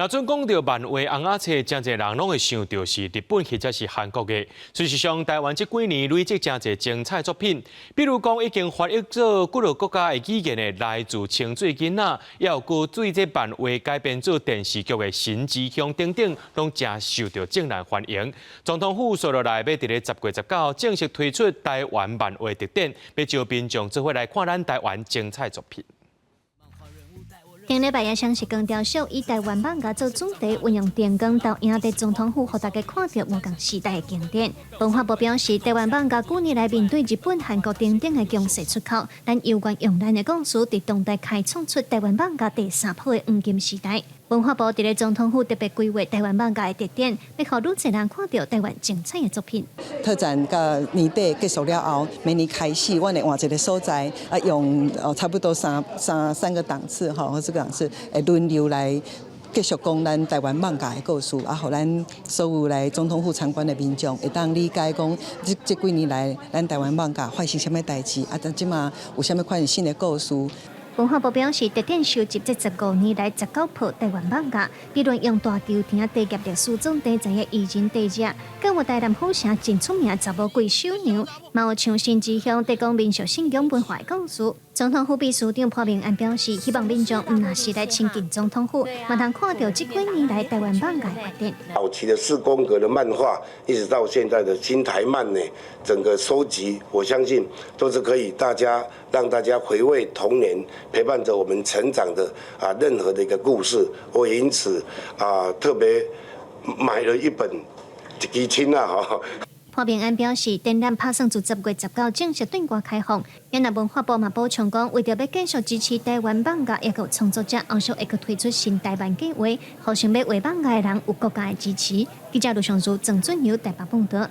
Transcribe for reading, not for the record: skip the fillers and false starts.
若準講著漫畫尪仔冊，誠濟人攏會想著是日本或者是韓國的。事實上，台灣這幾年累積誠濟精彩作品，比如講已經翻譯做幾个國家的語言的《來自清水囡仔》，也有閣對這漫畫改編做電視劇的《神之鄉》等等，攏誠受著眾人歡迎。總統府紲落來欲佇咧10月19正式推出台灣漫畫特展，欲招民眾做伙來看咱台灣精彩作品。頂禮拜也雙十光雕塑以台灣漫畫做主題，運用電光投影佇總統府，予大家看著無仝時代的經典。文化部表示，台灣漫畫幾年來面對日本、韓國等等的強勢出口，咱猶原用咱的故事，佇當代開創出台灣漫畫第三波的黃金時代。文化部佇咧總統府特別規劃台灣漫畫的特展，欲予愈濟人看著台灣精彩的作品。特展到年底結束了後，明年開始，阮會換一個所在，啊，用哦差不多三個檔次吼，或四個檔次，會輪流來繼續講咱台灣漫畫的故事，啊，予咱所有來總統府參觀的民眾會當理解講，這幾年來咱台灣漫畫發生啥物代誌，啊，這馬有啥物款新的故事。文化部表示，特展收集這15年來19部台灣漫畫，比如用大球廳地業歷史總題材的異人地者，閣有台南府城真出名查某鬼繡娘，嘛有像神之鄉提供民俗信仰文化的故事。總統府秘書長潘明安表示，希望民眾毋但是來親近總統府，嘛通看著這幾年來台灣漫畫的發展。早期的四宮格的漫畫，一直到現在的新台漫呢，整個收集，我相信都是可以大家讓大家回味童年，陪伴着我們成長的啊任何的一個故事。我也因此啊特別買了一本一支親啊哈。潘明安表示，展覽拍算自10月19正式對外開放。另外文化部嘛補充講，為著欲繼續支持台灣漫畫抑閣創作者，後續會閣推出新台漫計劃，予想欲畫漫畫的人有國家的支持。記者盧尚如、鄭俊友台北報導。